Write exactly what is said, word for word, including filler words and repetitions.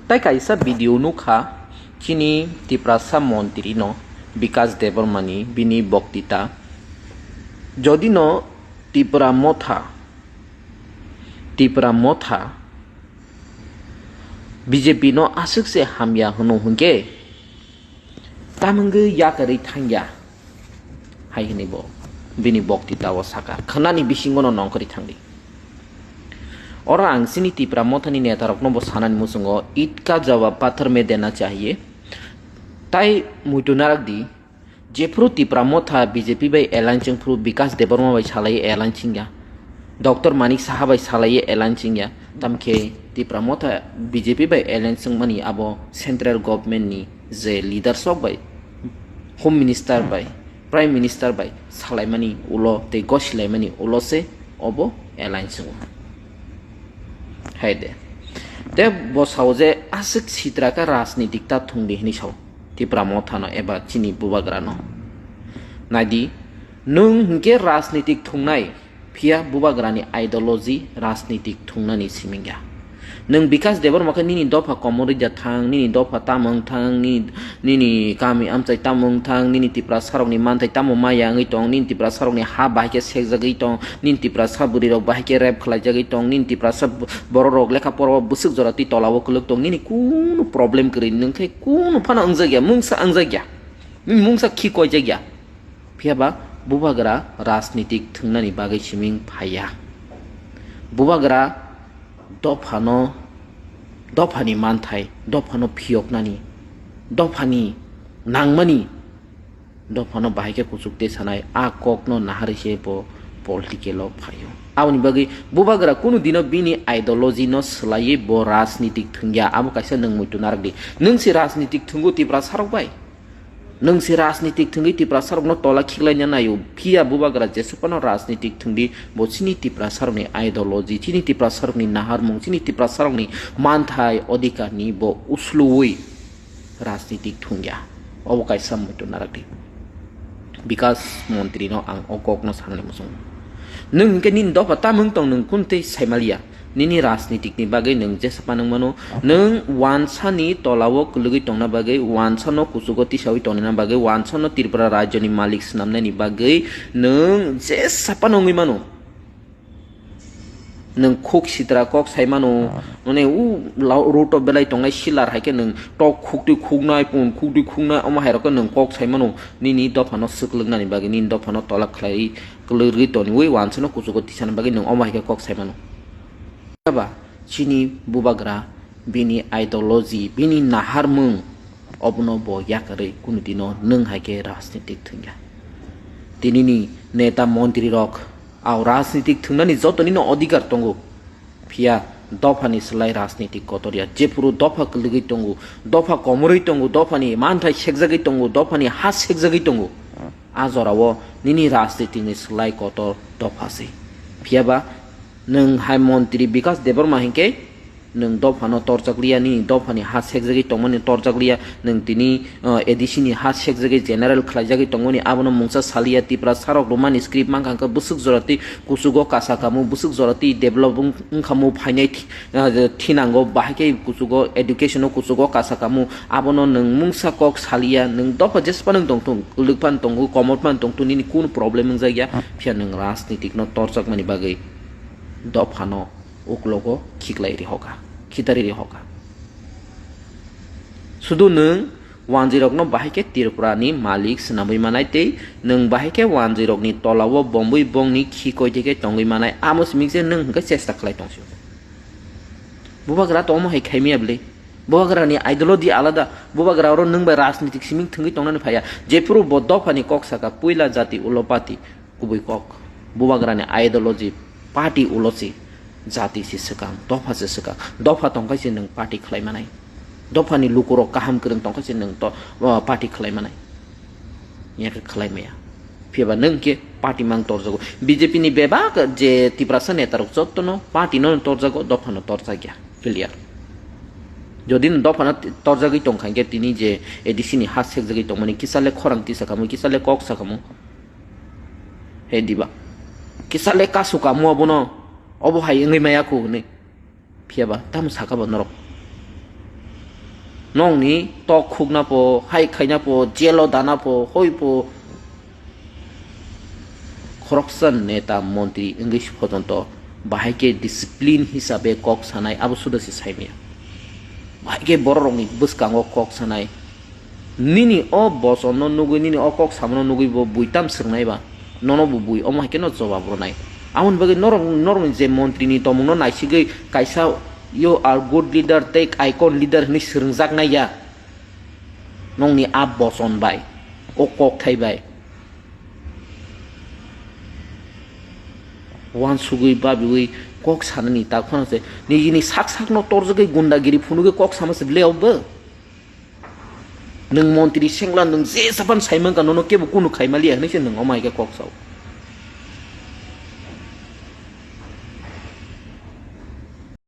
Tai kaisa video nukha chini Tiprasa montri no Bikas Debbarma ni bini boktita. Jodi no Tipra Motha, Tipra Motha B J P no aswk se hamya hwno hwnkhe, tamungwi yakarwi thangya hai hwnwi bo bini boktita o saka, khwnani bisingo no nongkhorwi thangdi. Oro ang chini Tipra Mothani netarokno bo sanani muchungo, "Itka jawab pathar mein dena chahiye." Tai muitu narak di, jephru Tipra Motha B J P bai alliance wngphru Bikas Debbarma bai salai alliance wngya, Doctor Manik Saha bai salai alliance wngya, tamkhe Tipra Motha B J P bai alliance wngmani abo central government ni je leaders rok bai, Home Minister bai, Prime Minister bai salaimani ulo tei gosilaimani ulo se obo alliance wngo. Hai de. Te bo sao je aswk sitra khe rajnitik ta thungdi hwnwi sao Tipra Mothano eba chini bubagrano. Naidi, nwng hwnkhe rajnitik thungnai, phiya bubagrani ideology rajnitik thungnani simi wngya. Nwng Bikas Debbarma khe nini dopha komorwi da thang, nini dopha tamo wng thang, nini, nini kami amchai tamo wng thang, nini Tiprasarokni manthai tamo maya wngwi tong, nini Tiprasarokni ha bahai khe sekjagwi tong, nini Tiprasa bwrwirok bahai khe rape khlaijagwi tong, nini Tiprasa b-, bororok lekha pora o bwswk jora twi tola o kwlwk tong, nini kunu problem kwrwi, nwng khe kunu phano wngjakya, mungsa wngjakya, nini mungsa khi koijakya. Phiya ba bubagra rajnitik thwngnani bagwi siming phaiya. Bubagra dophano, dophani manthai, dophano phiyoknani, dophani nangmani, dophano bahai khe kuchuk tei sanai, a kokno naharwi se bo political o phaio. Aboni bagwi bubagra kunu dino bini ideology no swlaiwi bo rajnitik thwngya, abo kaisa nwng muitu narwkdi. Nwng se rajnitik thwngo Tiprasarok bai? Nwng se rajnitik thwngwi Tiprasarokno tola khiklaina naio, phiya bubagra jeswk phano rajnitik thwngdi, bo chini Tiprasarokni ideology, chini Tiprasarokni naharmung, chini Tiprasarokni manthai odhikarni bo usluwi rajnitik thwngya. Obo kaisa muitu narwkdi. Bikas montrino ang o kokno sanani muchungo. Nwng hinkhe nini dopha tamo wng tong, nwng kunu tei saimaliya. Nini rajnitikni bagwi nwng jesa phano wng mano, nwng wansani tola o kwlwgwi tongna bagwi, wansano kuchugo tisawi tonina bagwi, wansano Tripura rajyoni malik swnamnani bagwi nwng jesa phano wngwi mano. Nwng khuk sitra kok sai mano, mane u la-, road o belai tongnai seller hai khe nwng tok khuktwi khuknai, pun khuktwi khuknai, omo hai rok khe nwng kok sai mano, nini dophano swklwknani bagwi, nini dophano tola khlai kwlwrwi toniwi wansano kuchugo tisani bagwi nwng omo hai khe kok sai mano. Phiya ba chini bubagra bini ideology, bini naharmung, obono bo yakarwi kunu dino nwng hai khe rajnitik thwngya. Tinini neta montri rok, ao rajnitik thwngnani jotonino odhikar tongo. Phiya dophani slai rajnitik kotor ya. Jephuru dopha kwlwgwi tongo, dopha komorwi tongo, dophani manthai sekjagwi tongo, dophani ha sekjagwi tongo. A jorao nini rajnitikni slai kotor dopha se. Phiya ba nwng hai montri Bikas Debbarma hinkhe nwng dophano torjak liya, nini dophani ha sekjagwi tongmani torjak liya, nwng tini, uh, A D C ni ha sekjagwi general khlaijagwi tongmani abono mungsa saliya. Tiprasarok rwmani script mankha hwnkhe bwswk jora twi kuchugo kasa kamu, bwswk jora twi develop wng-, wngkhamu phainai thi-, uh, thinango, bahai khe kuchugo education o kuchugo kasa kamu. Abono nwng mungsa kok saliya, nwng dopha jesphano wng tongthung, kwlwk phano tongo, komor phano tongthung, nini kunu problem wngjakya, phiya nwng rajnitik no torjakmani bagwi dophano uklogo khiklai rihoka, khitari rihoka. Sudu nwng wanjwirokno bahai khe Tripura ni malik swnamwi manai tei nwng bahai khe wanjwirokni tola o bombwi bongni khi koitheke tongwi manai, amo simi se nwng hwnkhe chesta khlai tongsio. Bubagra to omo hai khaimaya bwle. Bubagrani ideology alada. Bubagra oro nwng bai rajnitik siming thwngwi tongnani phaiya. Jephuru bo dophani kok saka, puila jati ulo party, kubui kok. Bubagrani ideology party ulo se, jati se swkang, dopha se swkang. Dopha tongkhe se nwng party khlai manai. Dophani lukurok kaham kwrwng tongkhe se nwng to, uh, party khlai manai. Yakhe khlai maya. Phiya ba nwng khe party mang torjago. B J P ni bebak je Tiprasa neta rok jotto no party no torjago, dopha no torjakya. Clear. Jodi no dopha no torjagwi tongkha hwnkhe tini je A D C ni ha sekjagwi tongmani kisa le khorang tisa kamo, kisa le kok sa kamo. He diba. Kisa le kasu kamo abono. Obo hai wngwi maya khu hwnwi. Phiya ba tamo saka bo norok? Nongni tok khukna po, hai khaina po, jelo dana po, hoi po, khoroksa neta montri wngwi si photonto bahai khe discipline hisabe kok sanai abo suda se saimaya. Bahai khe borok rokni bwskango kok sanai. Nini o bosonno nugwi, nini o kok samono nugwi bo bui tam swrwngnai ba, nono bo bui omo hai kheno jobab rwnai. Amoni bagwi norok, norokni je montri ni tongmungno naisigwi kaisa "You are good leader" tei "Icon leader" hwnwi swrwngjaknai ya. Nongni a boson bai, o kokthai bai. Uansugwi babiwi kok sanani ta phano se nijini sak sakno torjagwi gundagiri phunugwi kok sama se le obbo. Nwng montri sengla nwng je sapan saimang ka nono kebo kunu khaimaliya hwnwi se nwng omai khe kok sao.